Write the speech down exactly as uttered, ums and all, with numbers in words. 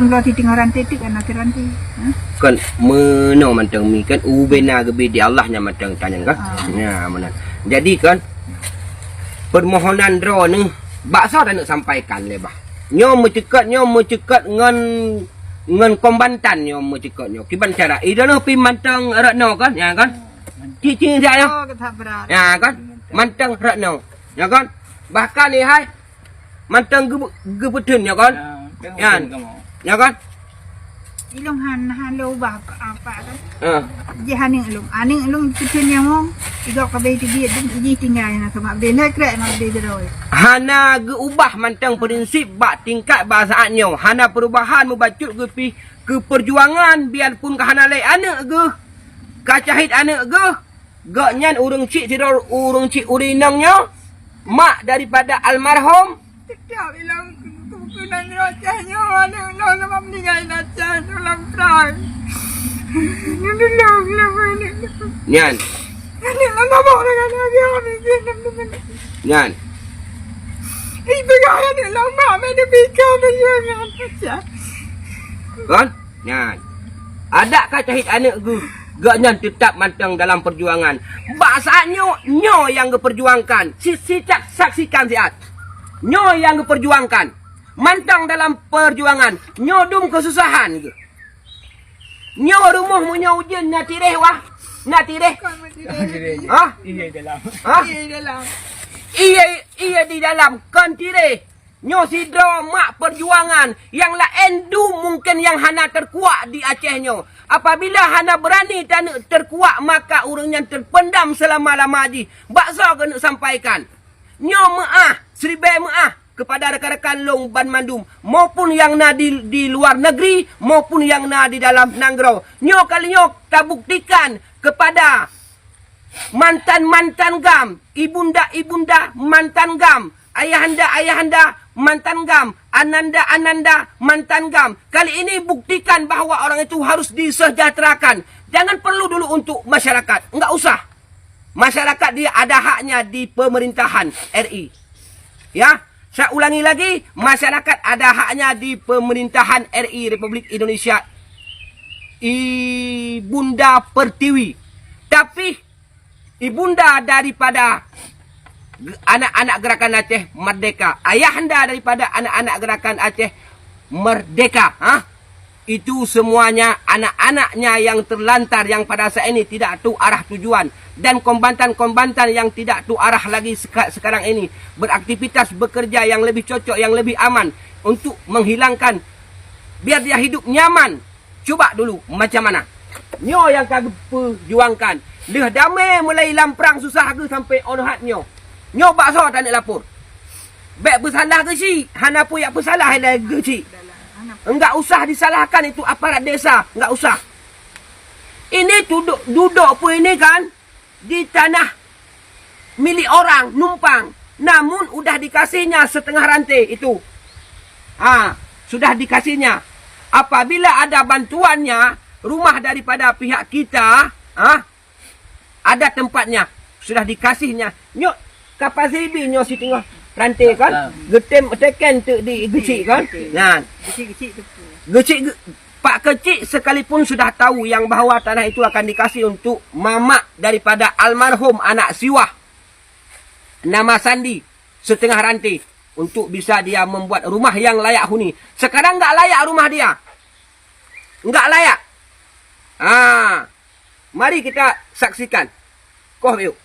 Lo ti teungoh ranté, ti kan ranté. Ha? Kan meunoe mantong mi kan, ubena geubi di Allah nyan mantong tanyan kan. Ah. Ya, meunan. Jadi kan, permohonan droeneuh bak soe taneuk sampaikan lé bah. Nyoe meuceukat, nyoe meuceukat ngon, ngon kombatan nyoe meuceukat nyoe. Kiban cara? Idoneuh pi mantong Retno kan, ya kan? Cicing saya. Oh, kata berat. Ya kan? Mantong Retno. Ya kan? Bahkan ni hai, mantong geu-, geupeutheun, ya kan? Ya, mantong geupeutheun kamoe. Ya kan? Ilong han, han lo ubah apa, apa kan? Ah. Jih aneuk lôn. Aneuk lôn peutheun nyawong, igok kabeh tibiet dum, ijih tinggai na sama abdeh. Nah, krek ma abdeh jero. Hana geuubah mantong prinsip bak tingkat bak saat nyoe. Hana perubahan mubacut geupi keu perjuangan, biarpun ka hana lé aneuk geuh, ka cahit aneuk geuh. Gobnyan ureueng chik sidroe, ureueng chik ureueng inong nyoe, mak daripada almarhum. Tetap ilong keunan rocah nyoe, aneuk lôn lama meninggai rocah nyoe lam prang. Nulung lôn, aneuk lôn. Nyan. Aneuk lôn mabok dengan lagi orang miskin, teman-teman. Nyan. Ih, peugah aneuk lôn, mak, mana bika perjuangan rocah. Kan? Nyan. Adak ka cahit aneuk geuh, gobnyan teutap mantong dalam perjuangan. Bak saat nyoe, nyoe nyang geuperjuangkan. Si, si tak saksikan siat. Nyoe nyang geuperjuangkan. Mantong dalam perjuangan. Nyoe dum keususahan geuh. Nyoe rumoh meunyoe ujeuen na tireh wah. Na tireh. Bukan tireh. Hah? Iya dalam. Hah? Iya dalam. Iya, iya di dalam. Kon tireh. Nyoe sidroe mak perjuangan nyang laén dum mungken nyang hana teukuak di Aceh nyoe. Apabila hana beurani taneuk teukuak, maka ureuëng nyan teupendam seulama-lama jih. Bak soe keuneuk sampaikan? Nyoe meuáh, siribée meuáh kepada rekan-rekan lôn banmandum, maupun nyang na di, di luar negeri, maupun nyang na di dalam nanggroe. Nyoe kali nyoe tabuktikan kepada mantan-mantan GAM, ibunda-ibunda mantan GAM, ayahanda-ayahanda mantan GAM, ananda-ananda mantan GAM. Kali ini buktikan bahwa orang itu harus disejahterakan. Jangan perlu dulu untuk masyarakat. Enggak usah. Masyarakat dia ada haknya di pemerintahan R I. Ya, saya ulangi lagi, masyarakat ada haknya di pemerintahan R I Republik Indonesia, Ibunda Pertiwi. Tapi Ibunda daripada ge-, anak-anak Gerakan Aceh Merdeka, ayahanda daripada anak-anak Gerakan Aceh Merdeka, ha? Itu semuanya anak-anaknya yang terlantar, yang pada saat ini tidak tahu arah tujuan, dan kombatan-kombatan yang tidak tahu arah lagi seka-, sekarang ini beraktivitas, bekerja yang lebih cocok, yang lebih aman untuk menghilangkan, biar dia hidup nyaman. Cuba dulu macam mana? Nyoe nyang ka geupeujuangkan. Lheueh damé mulai lam prang susah geuh sampai 'oh noe hat nyoe. Nyoe bak soe taneuk lapor? Bék peusalah geuchik, hana peue jak peusalah ilée geuchik. Enggak usah disalahkan itu aparat desa, enggak usah. Ini tudok, dudok pun ini kan di tanah milik orang numpang, namun udah dikasihnya setengah rantai itu. Ha, sudah dikasihnya. Apabila ada bantuannya, rumah daripada pihak kita, ha, ada tempatnya, sudah dikasihnya. Nyoe kapal Sibi nyoe siteungoh rantai kan? Getem teken tu di geuchik kan? Nah, geuchik, geuchik tu. Geuchik ge-, Pak Keuchik sekalipun sudah tahu yang bahwa tanah itu akan dikasih untuk mamak daripada almarhum anak siwah, nama Sandi, setengah rantai, untuk bisa dia membuat rumah yang layak huni. Sekarang enggak layak rumah dia. Enggak layak. Ha. Mari kita saksikan. Koh biuk.